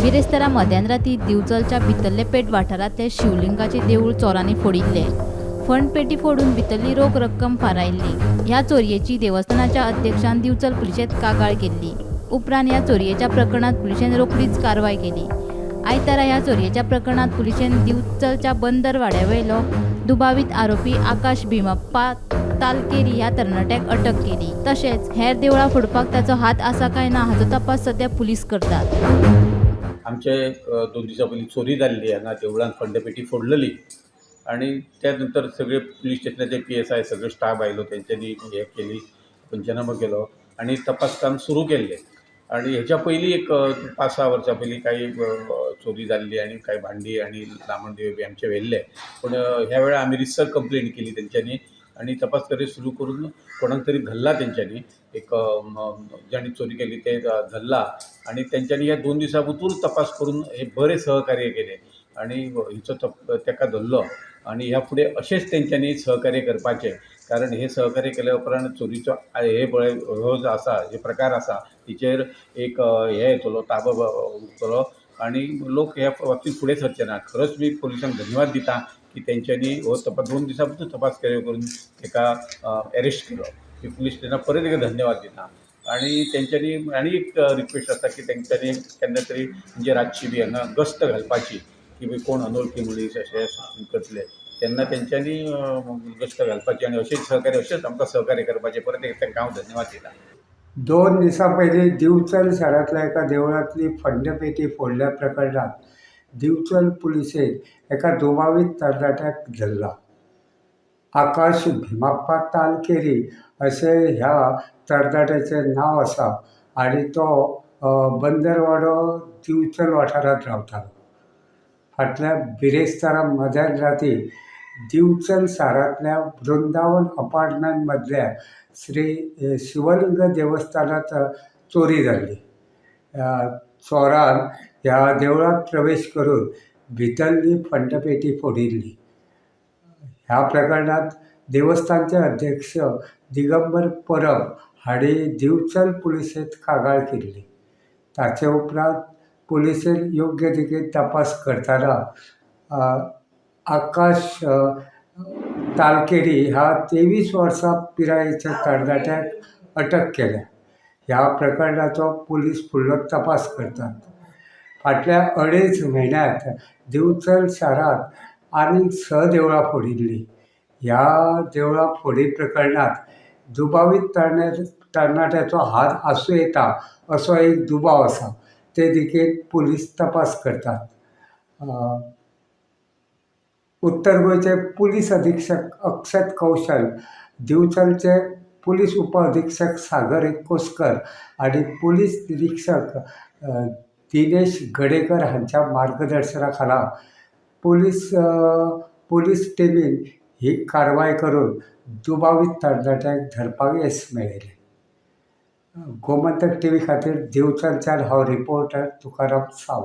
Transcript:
बिरेस्तारा मध्यान राती दिवचलच्या भितरले पेठ वाठारांतले शिवलिंगाचे देवूळ चोरांनी फोडिल्ले. फंडपेटी फोडून भितरली रोख रक्कम फारायल्ली. ह्या चोरयेची देवस्थानाच्या अध्यक्षान दिवचल पुलिशेंत कागाळ केल्ली. उपरांत ह्या चोरयेच्या प्रकरणात पुलिशेन रोखडीच कारवाय केली. आयतारा ह्या चोरयेच्या प्रकरणात पुलिशेन दिवचलच्या बंदर वाड्यावेलो दुबावीत आरोपी आकाश भीमप्पा तालकेरी ह्या तरणाट्याक अटक केली. तशेंच हेर देवळां फोडपाक ताचो हात आसा काय ना हाचो तपास सध्या पुलीस करतात. आमचे 2 दिसां पयलीं चोरी जाल्ली हांगा देवळान फंडपेटी फोडलेली आनी त्या नंतर सगळे पुलीस स्टेशनाचे PSI सगळे स्टाफ आयलो, तेंच्यांनी हे केली, पंचनामो केलो आनी तपास काम सुरू केल्लें. आनी हेच्या पयलीं एक 5-6 वर्सां पयलीं कांय चोरी जाल्ली आनी कांय भांडी आनी लामणदिवे बी आमचे व्हेल्ले. पूण ह्या वेळार आमी रितसर कंप्लेन केली तेंच्यांनी आनी तपास कार्य सुरू करून कोणाक तरी धरला तेंच्यांनी, एक जांणी चोरी केली ते धरला आनी तेंच्यांनी ह्या 2 दिसां भितूर तपास करून हे बरें सहकार्य केलें आनी हिचो तेका धरलो. आनी ह्या फुडें अशेंच तेंच्यांनी सहकार्य करपाचें, कारण हे सहकार्य केल्या उपरांत चोरीचो हे पळय हो जो आसा, हे प्रकार आसा तिचेर एक हे येतलो, ताबो उरतलो आनी लोक ह्या बाबतींत फुडें सरचे ना. खरोच मी पुलिसांक धन्यवाद दिता की तेंच्यांनी हो तपास 2 दिसां भितर तपास कार्य करून तेका एरेस्ट केलो. मी पुलीस स्टेशनाक परत एकदा धन्यवाद दिता. आनी तेंच्यांनी आनी एक रिक्वेस्ट आसा की तेंच्यांनी केन्ना तरी म्हणजे रातची बी हांगा गस्त घालपाची की कोण अनोळखी मनीस अशें करतले तेन्ना तेंच्यांनी गस्त घालपाची आनी अशेंच सहकार्य अशेंच आमकां सहकार्य करपाचें. परत एक तांकां हांव धन्यवाद दिता. 2 दिसां पयलीं दिवचल शारांतल्या एका देवळांतली फंडपेटी फोडल्या प्रकरणांत दिवचल पुलिशेन एका दुबावीत तरणाट्याक धरला. आकाश भीमप्पा तालकेरी अशें ह्या तरणाट्याचें नांव आसा आनी तो बंदरवाडो दिवचल वाठारांत रावतालो. फाटल्या बिरेस्तारा मध्यान राती दिवचल शारांतल्या वृंदावन अपार्टमेंट मदल्या श्री शिवलिंग देवस्थानांत चोरी जाल्ली. चोरान ह्या देवळांत प्रवेश करून भितरली फंडपेटी फोडिल्ली. ह्या प्रकरणांत देवस्थानचे अध्यक्ष दिगंबर परब हांणी दिवचल पुलिशेंत कागाळ केल्ली. ताचे उपरांत पुलिशेन योग्य दिकेन तपास करतना आकाश तालकेरी ह्या 23 वर्सां पिरायेच्या तरणाट्याक अटक केल्या. ह्या प्रकरणाचो पुलीस फुडलो तपास करतात. फाटल्या 2.5 म्हयन्यांत दिवचल शारांत आनीक 6 देवळां फोडिल्लीं. ह्या देवळां फोडी प्रकरणांत दुबावीत तरणाट्याचो हात आसूं येता असो एक दुबाव आसा. ते दिकेन पुलीस तपास करतात. उत्तर गोंयचे पुलीस अधीक्षक अक्षत कौशल, दिवचलचे पुलीस उप अधीक्षक सागर एकोस्कर आनी पुलीस निरीक्षक दिनेश गडेकर हांच्या मार्गदर्शना खाला पुलीस टिमीन ही कारवाय करून दुबावीत तरणाट्यांक धरपाक येस मेळयलें. गोमंतक टीव्ही खातीर दिवचलच्यान हांव रिपोर्टर तुकाराम सावंत.